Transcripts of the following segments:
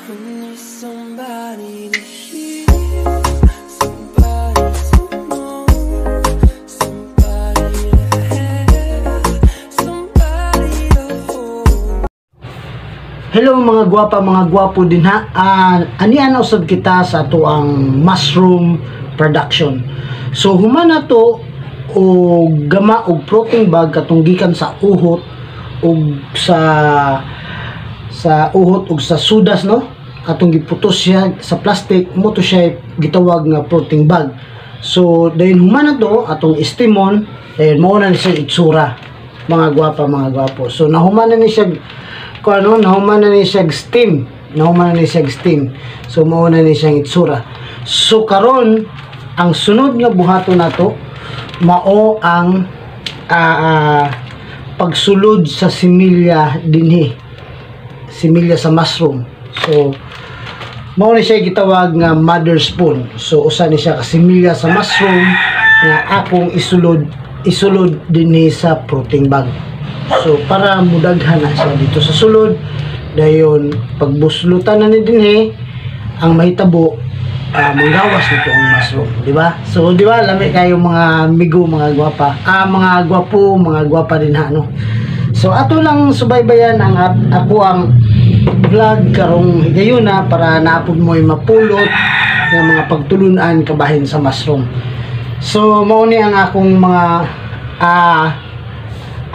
I need somebody to hear, somebody to know, somebody to have, somebody to hold. Hello, mga gwapa, mga gwapo din ha. Anian usab kita sa atoang mushroom production. So human na to og gama og fruiting bag katong gikan sa uhot ug sa uhot ug sa sudas, no, atong giputos siya sa plastic mo to siya gitawag nga fruiting bag. So dayon human na to, atong steamon, dayon mao na ni siya itsura, mga gwapa, mga gwapo. So nahuman na ni siya kung ano, nahuman na ni siya steam, nahuman na ni siya steam. So mao na ni siyang itsura. So karon, ang sunod nga buhaton nato mao ang pagsulod sa similya dinhi, similya sa mushroom. So mao ni siya gitawag nga mother spoon. So usa ni siya ka similya sa mushroom nga akong isulod dinhi sa fruiting bag. So para mudaghan na siya dito sa sulod, dayon pagbuslutan na ni dinhi, ang mahitabo, manggawas nito ang mushroom, di ba? So di ba lami kayo, mga amigo, mga gwapa, mga gwapo, mga gwapa din ha, no? So ato lang subaybayan ang ako ang vlog karong higayuna para naapod mo'y mapulot ng mga pagtulunan kabahin sa mushroom. So mao ni ang akong mga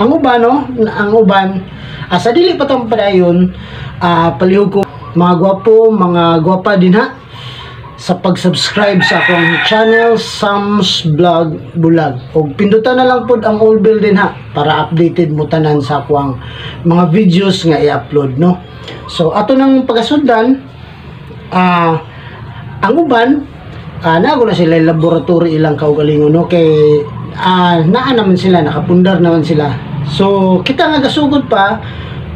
ang uban, no, ang uban, sa dili pa tong padayon, palihog ko, mga gwapo, mga gwapa din ha, sa pag-subscribe sa akong channel, Sam's Vlog Bulag, ug pindutan na lang pod ang all bell din ha para updated mo tanan sa akong mga videos nga i-upload, no? So ato nang pagasundan. Ang uban, nago na sila laboratory ilang kaugalingon, no, kay naa naman sila, nakapundar naman sila. So kita nga gasugod pa,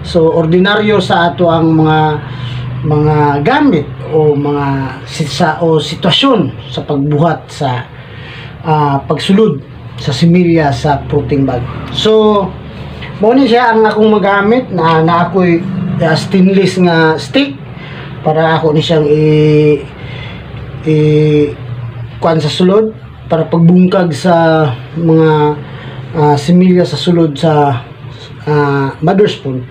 so ordinaryo sa ato ang mga gamit o mga sa o sitwasyon sa pagbuhat sa pagsulod sa similya sa fruiting bag. So mao ni siya ang akong magamit na na ako'y stainless nga stick para ako ni siyang i kuan sa sulod para pagbungkag sa mga similya sa sulod sa mother spoon.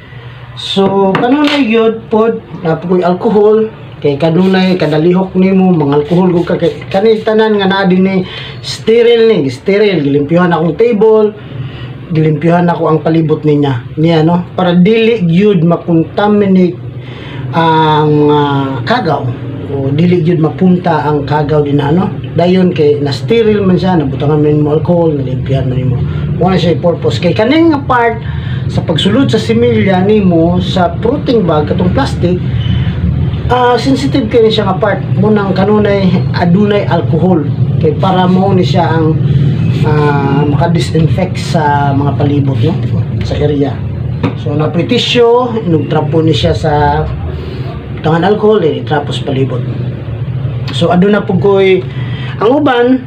So kanunay gyud pod naa ko'y alcohol kay kanunay kadalihok nimo mga alcohol gud ka, kay kani tanan nga naa dinhi sterile ni, sterile. Gilimpyuhan akong table, gilimpyuhan ako ang palibot niya niya, no, para dili gyud makontaminate ang kagaw o dili gyud mapunta ang kagaw din, ano. Dayon kay na sterile man siya, nabutangan man mo alcohol, nalimpyuhan man nimo, mo na siya purpose kay kaning nga part sa pagsulod sa similya nimo sa fruiting bag katong plastic, sensitive kay ni siya nga part mo nang kanunay adunay alcohol kay para mo ni siya ang maka-disinfect sa mga palibot, no, sa area. So na tissue, inugtrapo ni siya sa tangan alcohol, eh, trapos palibot. So aduna pud koy ang uban,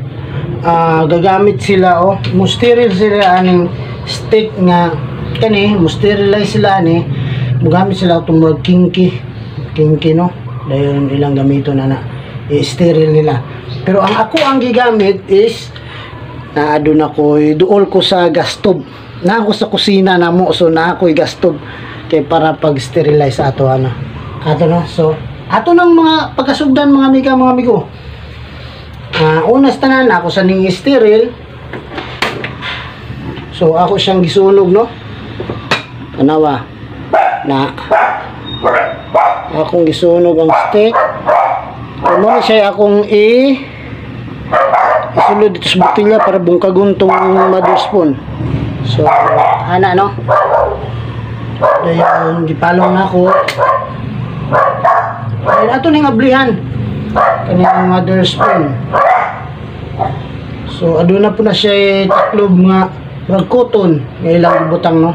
gagamit sila oh, mo sterile sila aning stick nga kani, mo sterilize sila ani, mogamit sila itong murag kinky kinky, no, dayon ilang gamiton na na i-sterile nila. Pero ang ako ang gigamit is na aduna ko duol ko sa gas stove na ako sa kusina na mo. So na ako'y gas stove kay para pag sterilize ato ano ato, no? So ato ng mga pagkasugdan, mga amiga, mga amigo. Una sa tanan, ako sa ning sterile. So ako siyang gisunog, no? Tanawa na akong gisunog ang stick. So, mo siya akong isulod dito sa botelya para bungkagon tong mother spoon. So ana, no, dayon gipalong na ako. Ayun, ato ning ablihan kaning mother spoon. So aduna po na siya taklob nga murag cotton nga ilang butang, no?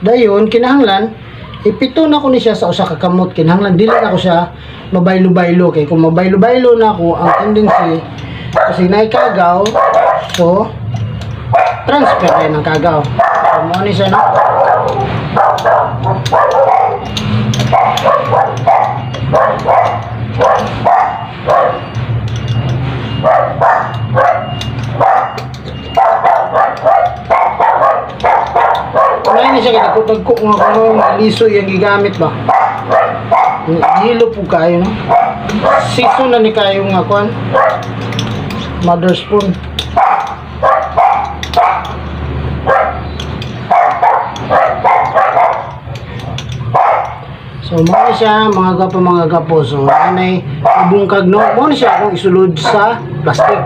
Dayon kinahanglan ipito na ko ni siya sa usa ka kamot. Kinahanglan dili na ko siya mabaylo-baylo kay kung mabaylo-baylo na ako, ang tendency kasi naikagaw, so transfer rin ang kagaw. So mo ni siya, no? nga kuno liso yung gigamit ba. Hilo po kayo, no? Season na ni kayo nga kuan. Mother spoon. So mo ni siya mga gwapo mga gwapo. So anay bungkag, no? Mo ni siya akong isulod sa plastic.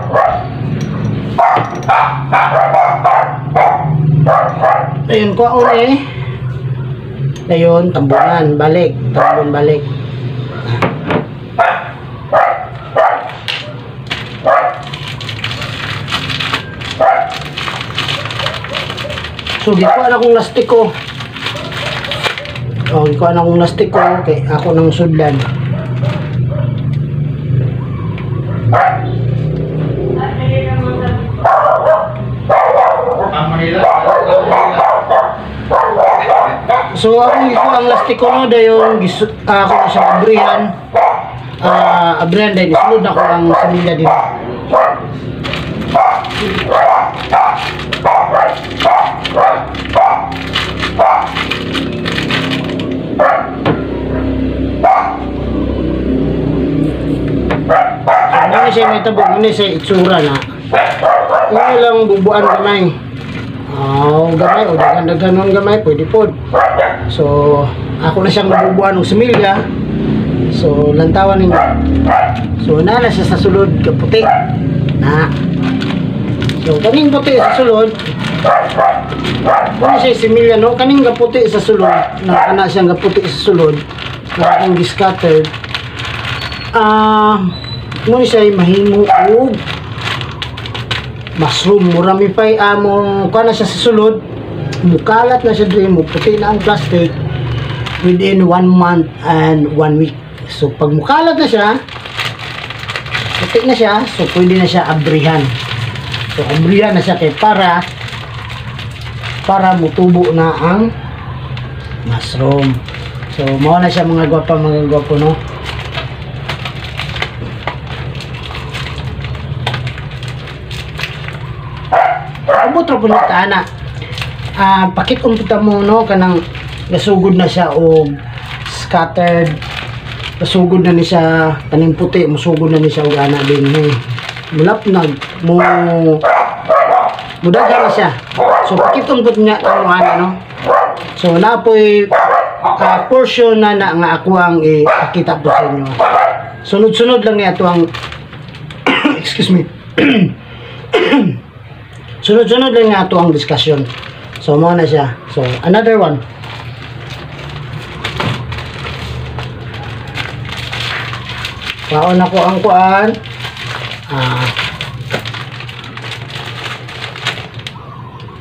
Ayun ko eh. Ayun, tambunan, balik, tambun balik. So gikuha na akong lastiko. Oh, gikuha na akong lastiko kay ako nang sudlan. So akong gikuha ang lastiko, no, dayon ako na siya abrihan. Abrihan dayon isulod na ko ang similya din. Ano siya may tabo, ano siya itsura na. Ano lang bubuan gamay. Oh, gamay o daghan-daghan gamay pwede pod. So ako na siyang bubuan og similya. So lantawan ninyo. So naa na siya sa sulod kaputi. Na. So kaning puti sa sulod. Ano siya similya, no? Kaning kaputi sa sulod, na kana siyang kaputi sa sulod, na akong giscattered. Mo ni siya mahimo og mushroom. Murami pay mo kuha na siya sa sulod, mukalat na siya diri, mo puti na ang plastic within 1 month and 1 week. So pag mukalat na siya, puti na siya, so pwede na siya abrihan. So abrihan na siya kay para mutubo na ang mushroom. So mao na siya mga gwapa mga gwapo, no. Abot ra pud ta ana. Pakit-on pud ta mo, no, kanang nasugod na siya og scattered, nasugod na ni siya kaning puti, musugod na ni siya og ana din ni. Mulapnag mo mudaghan na siya. So pakit-on pud niya ang ana, no. So napoy portion na na nga ako ang ipakita po sa inyo. Sunod-sunod lang ni ato ang excuse me. Sunod-sunod lang nga ito ang discussion. So, muna siya. So, another one. Kaon ako ang kuan.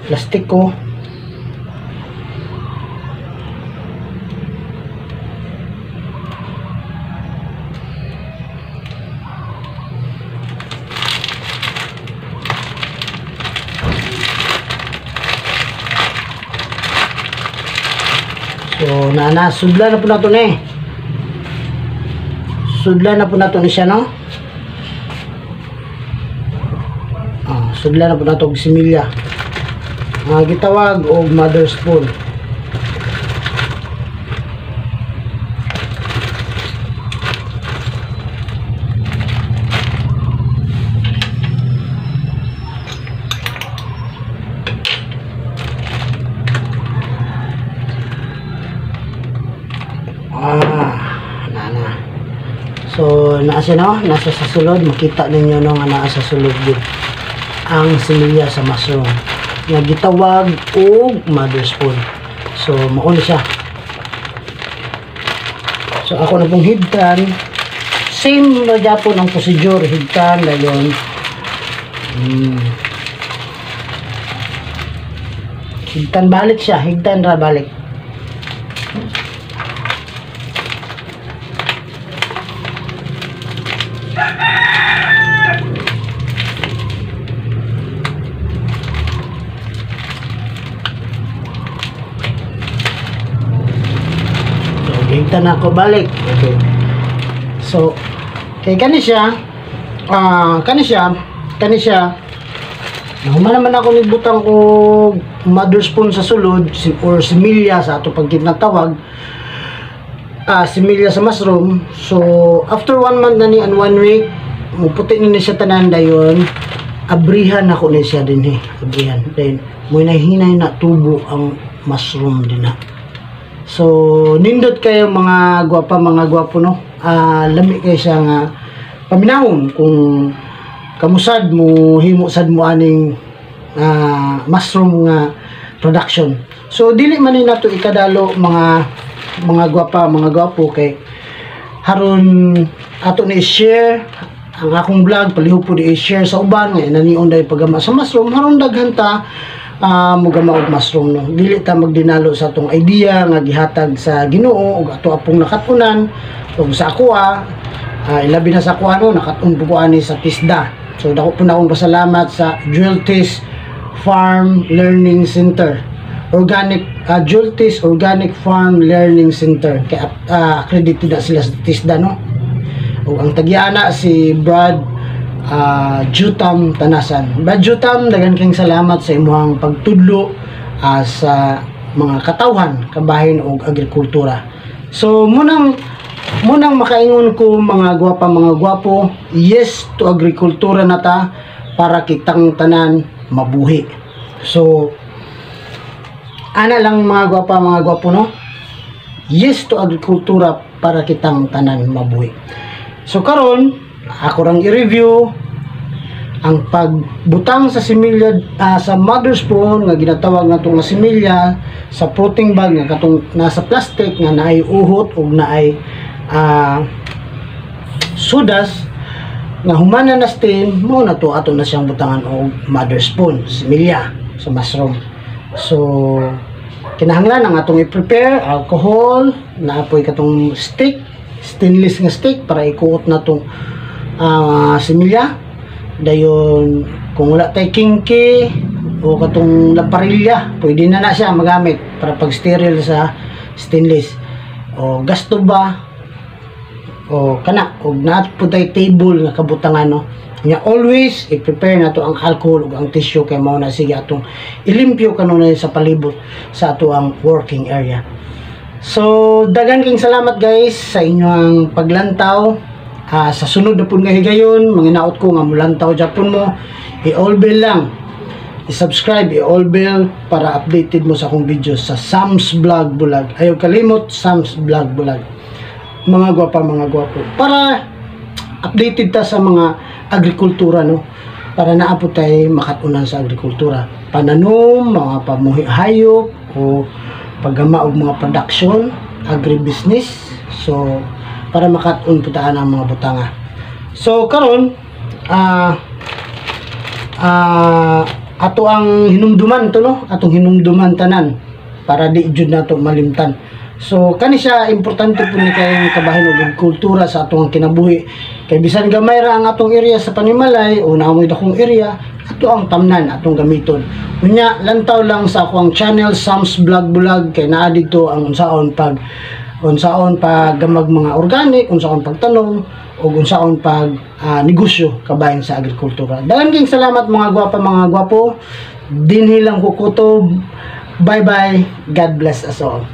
Plastiko. So, nana, sudlan na po nato ni. Sudlan na po nato ni siya, no? Sudlan na po nato og similya. Gitawag og mother spoon. Nana. So, naa siya, no? Nasa sa sulod. Makita ninyo, no, nga naa sa sulod yun ang similya sa mushroom nga gitawag og mother spoon. So, mao na siya. So, ako na pong higtan. Same na gyapon ang procedure. Higtan, dayon. Higtan balik siya. Higtan ra balik. Higtan ako balik. Okay. So, kay kani siya, kani siya, nahuman naman ako nibutang og mother spoon sa sulod or similya sa ato pag tinatawag, similya sa mushroom. So after one month na ni and one week, muputi ni siya tanan. Dayon abrihan ako ni siya din eh. Abrihan then mo hinay na tubo ang mushroom din na. So nindot kayo, mga gwapa, mga gwapo, no? Lami kayo siya nga paminawon kung kamusad mo himo sad mo aning mushroom nga production. So dili man ni nato ikadalo, mga gwapa, mga gwapo, kay haron ato ni i-share ang akong vlog, palihog po i-share sa uban nga nanion dahil paggama sa mushroom, haron daghan ta mugama og mushroom, no? Dili ta magdinalo sa atong idea nga gihatag sa Ginoo ug ato apong nakat-unan ug sa akoa, ilabi na sa akoa, no? Nakat-on po ko ani sa TESDA. So dako po na akong pasalamat sa Jeweltis Farm Learning Center, Organic Jeweltis Organic Farm Learning Center, kay accredited na sila sa TESDA, no? Ug ang tagyana si Brad Jutam Tanasan. Brad Jutam, daghan kayong salamat sa imuhang pagtudlo sa mga katawhan kabahin og agrikultura. So munang makaingon ko, mga gwapa, mga gwapo, yes to agrikultura na ta para kitang tanan mabuhi. So ana lang, mga gwapa, mga gwapo, no? Yes to agrikultura para kitang tanan mabuhi. So karon ako rang i-review ang pagbutang sa similya, sa mother spoon nga ginatawag nato nga similya sa fruiting bag nga katong nasa plastic nga naay uhot ug naay sawdust, nga humana na stem mo na to, ato na siyang butangan og mother spoon similya sa mushroom. So kinahanglan ang atong i-prepare alcohol na apoy, katong stick, stainless nga stick para ikuot na tong similya. Dayon kung wala tay kinki o katong laparilya, pwede na na siya magamit para pag sterile sa stainless, o gas ba o kana, og naa po tay table nga kabutangan, no? Nya always i-prepare na to ang alcohol ug ang tissue kay mao na sige atong ilimpyo kanunay sa palibot sa ato ang working area. So daghan king salamat, guys, sa inyong paglantaw. Sa sunod na pud nga higayon, manginaot ko nga mulantaw japon mo. I-all bell lang, i-subscribe, i-all bell para updated mo sa akong videos sa Sam's Vlog Bulag. Ayaw kalimot, Sam's Vlog Bulag, mga gwapa, mga gwapo, para updated ta sa mga agrikultura, no? Para naapot tay makatunan sa agrikultura, pananom, mga pamuhi hayop o paggama og mga production, agribusiness. So para makat-on po ta ang mga butanga. So karon ato ang hinumduman to, no? Atong hinumduman tanan para di jud nato malimtan. So kani siya importante po ni kayong kabahin og kultura sa atong kinabuhi, kay bisan gamay ra ang atong area sa panimalay o naamoy dakong area, ato ang tamnan, atong gamiton. Unya lantaw lang sa akong channel, Sam's Vlog Bulag, kay naa didto ang unsaon paggamag mga organic, unsaon pagtanom ug unsaon pag negosyo kabahin sa agrikultura. Daghang king salamat, mga gwapa, mga gwapo. Dinhi lang ko kutob. Bye bye. God bless us all.